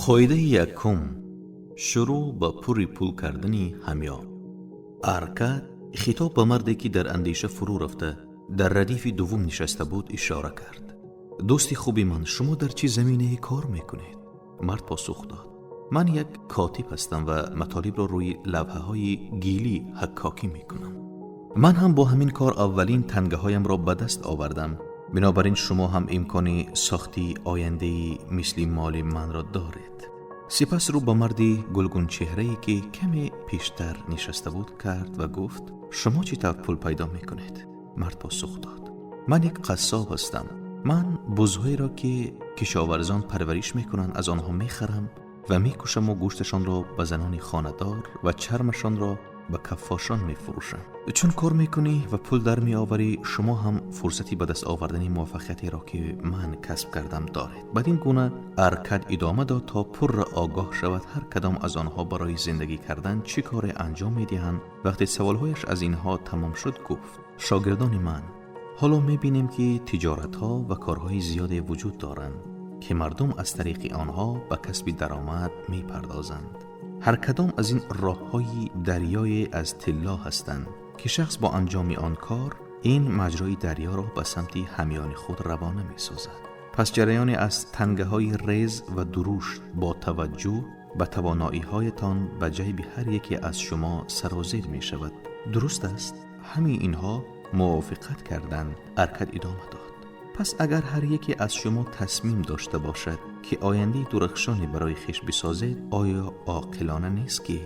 Қоидаи якум: шурӯъ ба пури пул кардани ҳамён. Аркад хитоб ба марде, ки дар андеша фурӯ рафта дар радифи дуввум нишаста буд, ишора кард: «Дӯсти хуби ман, шумо дар чӣ заминае кор мекунед?» Мард посух дод: «Ман як котиб ҳастам ва матолибро рӯи лавҳаҳои гилӣ ҳаккокӣ мекунам. Ман ҳам бо ҳамин кор аввалин тангаҳоямро ба даст овардам. Бинобар ин шумо ҳам имкони сохти ояндаи мисли моли манро доред». Сипас рӯ ба марди гулгунчеҳрае, ки каме пештар нишаста буд, кард ва гуфт: «Шумо чӣ тавр пул пайдо мекунед?» Мард посух дод: «Ман як қассоб ҳастам. Ман бузҳоеро, ки кишоварзон парвариш мекунанд, аз онҳо мехарам ва мекушаму гӯшташонро ба занони хонадор ва чармашонро ба каффошон мефурӯшам». Чун кор мекунӣ ва пул дар меоварӣ, шумо ҳам фурсати ба даст овардани муваффақиятеро, ки ман касб кардам, доред. Бадин гуна Аркад идома дод, то пурра огоҳ шавад, ҳар кадом аз онҳо барои зиндагӣ кардан чӣ коре анҷом медиҳанд. Вақте саволҳояш аз инҳо тамом шуд, гуфт: «Шогирдони ман, ҳоло мебинем, ки тиҷоратҳо ва корҳои зиёде вуҷуд доранд, ки мардум аз тариқи онҳо ба касби даромад мепардозанд. Ҳар кадом аз ин роҳҳои дарёе аз тилло ҳастанд, ки шахс бо анҷоми он кор ин маҷрои дарёро ба самти ҳамёни худ равона месозад. Пас ҷараёне аз тангаҳои рез ва дурушт бо таваҷҷӯҳ ба тавоноиҳоятон ба ҷайби ҳар яке аз шумо сарозер мешавад. Дуруст аст?» Ҳамаи инҳо мувофиқат карданд. Аркад идома дод: «Пас агар ҳар яке аз шумо тасмим дошта бошад, ки ояндаи дурахшоне барои хеш бисозед, оё оқилона нест, ки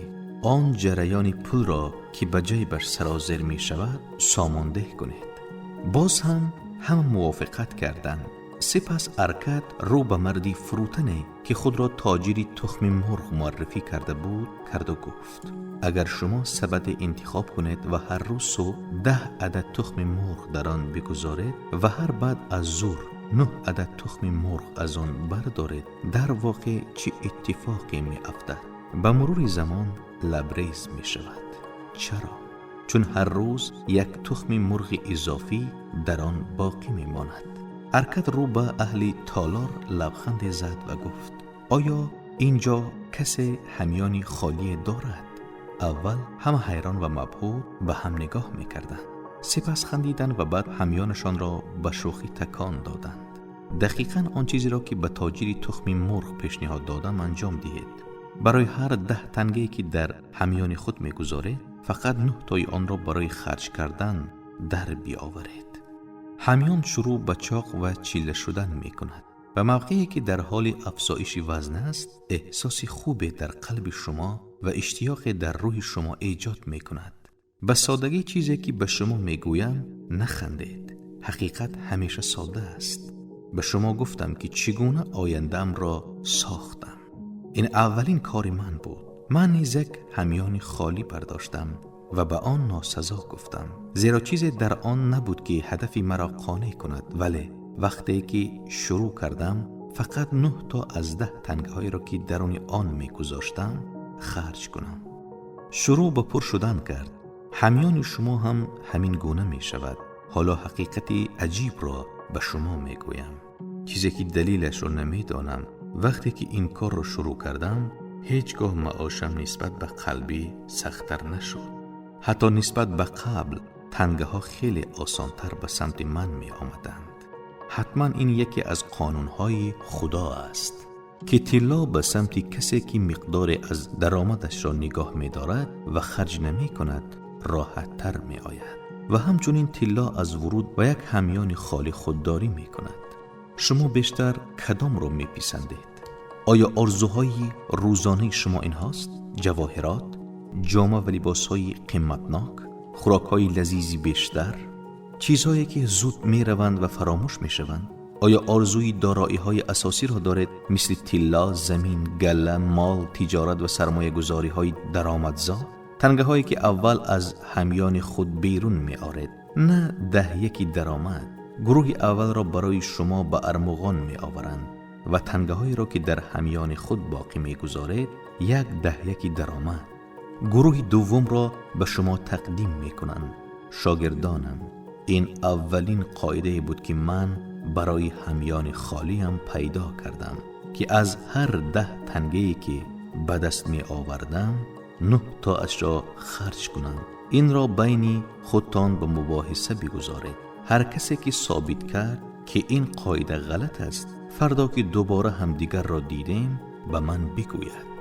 он ҷараёни пулро, ки ба ҷайбаш сарозер мешавад, сомондеҳ кунед?» Боз ҳам ҳама мувофиқат карданд. Сипас Аркад рӯ ба марди фурӯтане, ки худро тоҷири тухми мурғ муаррифӣ карда буд, карду гуфт: «Агар шумо сабаде интихоб кунед ва ҳар рӯз субҳ 10 адад тухми мурғ дар он бигузоред ва ҳар баъд аз зуҳр 9 адад тухми мурғ аз он бардоред, дар воқеъ чӣ иттифоқе меафтад? Ба мурури замон лабрез мешавад. Чаро? Чун ҳар рӯз як тухми мурғи изофӣ дар он боқӣ мемонад». Аркад рӯ ба аҳли толор лабханде зад ва гуфт: «Оё ин ҷо касе ҳамёни холие дорад?» Аввал ҳама ҳайрон ва мабҳут ба ҳам нигоҳ мекарданд, сипас хандиданд ва баъд ҳамёнашонро ба шӯхӣ такон доданд. «Дақиқан он чизеро, ки ба тоҷири тухми мурғ пешниҳод додам, анҷом диҳед. Барои ҳар 10 тангае, ки дар ҳамёни худ мегузоред, фақат нӯҳ тои онро барои харҷ кардан дар биёваред. Ҳамён шурӯъ ба чоқ ва чилла шудан мекунад. Ба мавқее ки дар ҳоли афзоиши вазн аст, эҳсоси хубе дар қалби шумо ва иштиёқе дар рӯҳи шумо эҷод мекунад. Ба содагӣ чизе, ки ба шумо мегӯям, нахандед. Ҳақиқат ҳамеша сода аст. Ба шумо гуфтам, ки чӣ гуна ояндаамро сохтам. Ин аввалин кори ман буд. Ман низ як ҳамёни холӣ бардоштам ва ба он носазо гуфтам, зеро чизе дар он набуд, ки ҳадафи маро қонеъ кунад. Вале вақте ки шурӯъ кардам, фақат 9 то аз 10 тангаҳоеро, ки даруни он мегузоштам, харҷ кунам, шурӯъ ба пур шудан кард. Ҳамёни шумо ҳам ҳамин гуна мешавад. Ҳоло ҳақиқати аҷибро ба шумо мегӯям, чизе ки далелашро намедонам. Вақте ки ин корро шурӯъ кардам, ҳеҷ гоҳ маошам нисбат ба қалбӣ сахттар нашуд. Ҳатто нисбат ба қабл тангаҳо хеле осонтар ба самти ман меомаданд. Ҳатман ин яке аз қонунҳои Худо аст, ки тилло ба самти касе, ки миқдоре аз даромадашро нигоҳ медорад ва харҷ намекунад, роҳаттар меояд ва ҳамчунин тилло аз вуруд ба як ҳамёни холӣ худдорӣ мекунад. Шумо бештар кадомро меписандед? Оё орзуҳои рӯзонаи шумо инҳост: ҷавоҳирот, ҷома ва либосҳои қиматнок, хӯрокҳои лазизи бештар, чизҳое, ки зуд мераванд ва фаромӯш мешаванд? Оё орзуи дороиҳои асосиро доред, мисли тилло, замин, галла, мол, тиҷорат ва сармоягузориҳои даромадзо? Тангаҳое, ки аввал аз ҳамёни худ берун меоред, на даҳяки даромад, гурӯҳи аввалро барои шумо ба армуғон меоваранд ва тангаҳоеро, ки дар ҳамёни худ боқӣ мегузоред, як даҳяки даромад, гурӯҳи дуввумро ба шумо тақдим мекунанд. Шогирдонам, ин аввалин қоидае буд, ки ман барои ҳамёни холиам пайдо кардам. ки аз ҳар 10 тангае ки ба даст меовардам, 9 тоашро харҷ кунам. Инро байни худтон ба мубоҳиса бигузоред. Ҳар касе ки собит кард, ки ин қоида ғалат аст, фардо ки дубора ҳамдигарро дидем, ба ман бигӯяд.